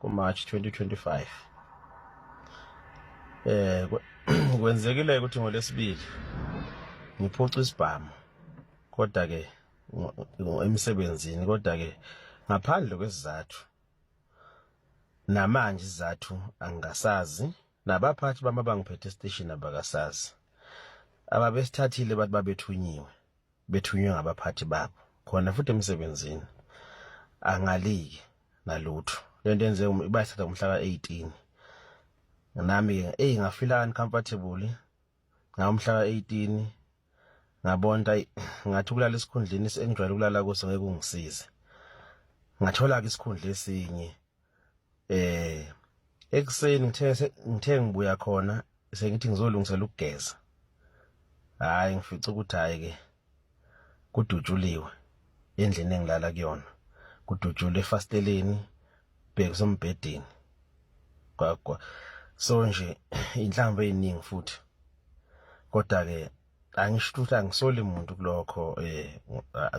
kuMarch 2025. Eh kwenzekile ukuthi ngolesibili ngiphuca isibhamu kodwa ke emsebenzini, kodwa ke ngaphandle kwesizathu, namanje isizathu angingasazi, nabaphathi bami abangiphethe esiteshini abakasazi. Ababesithathile bathi babethunyiwe, bethunywe ngabaphathi babo khona futhi emsebenzini. Angaliki nalutho lento yenze bayithatha ngomhla ka-18. Nami ke eyi ngafila uncomfortable ngawumhla ka-18, ngabona ayi ngathi ukulala esikhundleni engijwayele ukulala kuso ngeke kungisize. Ngathola-ke isikhundla esinye ekuseni, ngithe ngibuya khona sengithi ngizolungisela ukugeza, hhayi ngifice ukuthi hhayi-ke kudutshuliwe endlini engilala kuyona, kudutshulwe efasiteleni bhekisa umbhedeni kwakwa. So nje inhlamvu eziningi futhi, kodwa ke angisho ukuthi angisoli muntu kulokho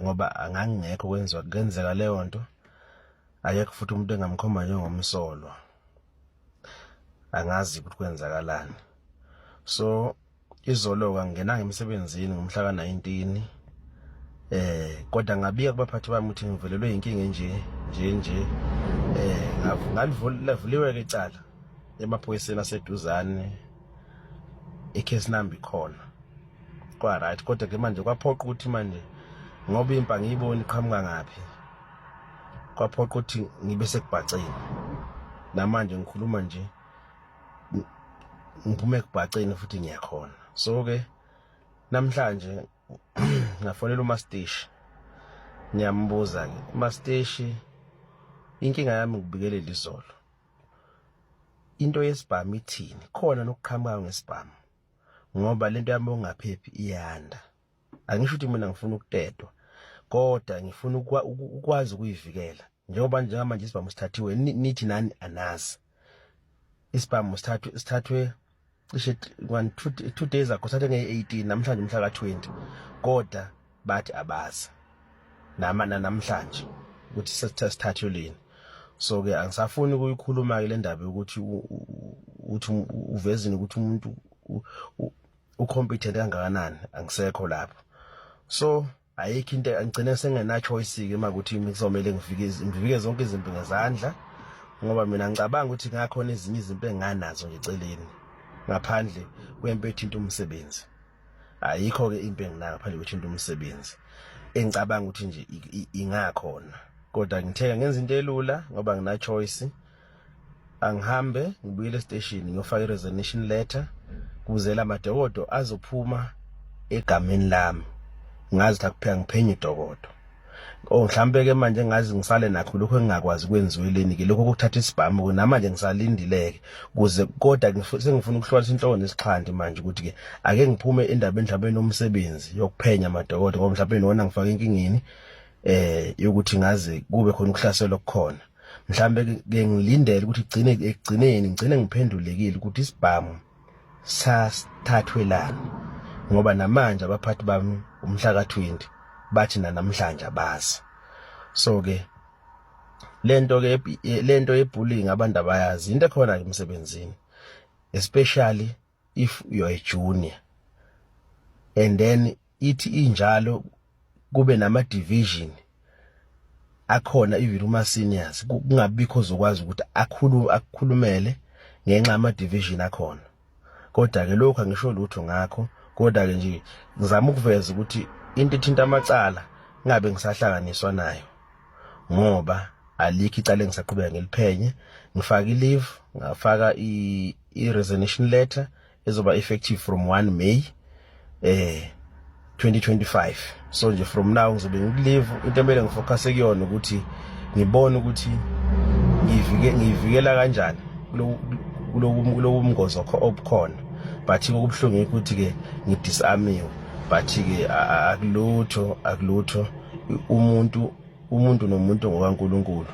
ngoba angangekho kwenziwa kenzeka leyo nto, akekho futhi umuntu engamkhomba njengomsolwa, angazi ukuthi kwenzakalani. So izolo kangingenanga emsebenzini ngomhla ka-19, kodwa ngabika kubaphathi bami ukuthi ngivelelwe inkinga enje nje nje. Ngalivuliwe ke icala emaphoyiseni aseduzane, icase number ikhona kwa right, kodwa ke manje kwaphoqa ukuthi manje ngoba impa ngiyibona iqhamuka ngaphi, kwaphoqa ukuthi ngibe sekubhaceni. Namanje ngikhuluma nje ngiphume ekubhaceni futhi ngiyakhona. So ke namhlanje ngafonela umasteshi, ngiyambuza ke umasteshi, inkinga yami ngibikelela izolo into yesibhamu ithini khona nokuqhamuka ngesibhamu, ngoba lento yami ongaphephi iyanda. Angisho ukuthi mina ngifuna ukutetwa, kodwa ngifuna ukwazi ukuyivikela njengoba njengamanje isibhamu sithathiwe, nithi nani anazi isibhamu sithathwe cishe 1 2 days ago, sithathwe nge-18, namhlanje umhla ka-20, kodwa bathi abazi nama namhlanje ukuthi sesithathwe lini. So ke angisafuni ukuyikhuluma ke le ndaba yokuthi uthi uvezini ukuthi umuntu ucompetent kangakanani, angisekho lapho. So ayikho into, angigcine sengena choice ke makuthi kuzomele ngifike ngivike zonke izinto ngezandla, ngoba mina ngicabanga ukuthi ngakhona ezinye izinto enganazo nje eceleni ngaphandle kwempi ethinta umsebenzi. Ayikho ke impi enginayo ngaphandle kwethinta umsebenzi engicabanga ukuthi nje ingakhona, kodwa ngithe ngenza into elula ngoba ngina choice, angihambe ngibuyele esiteshini ngiyofaka i-resignation letter kuze la madokodo azophuma egameni lami, ngazi ukuthi akupheka ngiphenye idokodo. Oh, mhlambe ke manje ngazi ngisale nakho lokho engingakwazi kwenziweleni ke lokho kokuthatha isibhamu, namanje ngisalindileke kuze, kodwa sengifuna ukuhlukanisa inhloko nesixhanti manje ukuthi ke ake ngiphume endabeni mhlawumbe nomsebenzi yokuphenya amadokodo, ngoba mhlawumbe nona ngifaka enkingeni yokuthi ngaze kube khona ukuhlaselwa okukhona. Mhlambe ke ngilindele ukuthi gcine ekugcineni ngigcine ngiphendulekile ukuthi isibhamu sasithathwelani, ngoba namanje abaphathi bami umhla ka-20 bathi namhlanje abazi. So ke lento ke lento yebullying abantu abayazi into ekhona ke emsebenzini, especially if you are a junior, and then ithi injalo kube nama division akhona even uma seniors, kungabikho zokwazi ukuthi akhulu akukhulumele ngenxa ama division akhona. Kodwa ke lokho angisho lutho ngakho, kodwa ke nje ngizama ukuveza ukuthi into ethinta amacala ngabe ngisahlanganiswa nayo, ngoba alikho icala engisaqhubeka ngiliphenye. Ngifaka i-leave, ngafaka i-resignation letter ezoba effective from 1 May 2025. So nje from now ngizobe ngikuleave. Into emele ngifocus kuyona ukuthi ngibone ukuthi ngivike ngivikela kanjani kulobu bungozi obukhona, but okubuhlungu ukuthi ke ngidisarmiwe, but ke akulutho, akulutho. Umuntu nomuntu ngokaNkuluNkulu.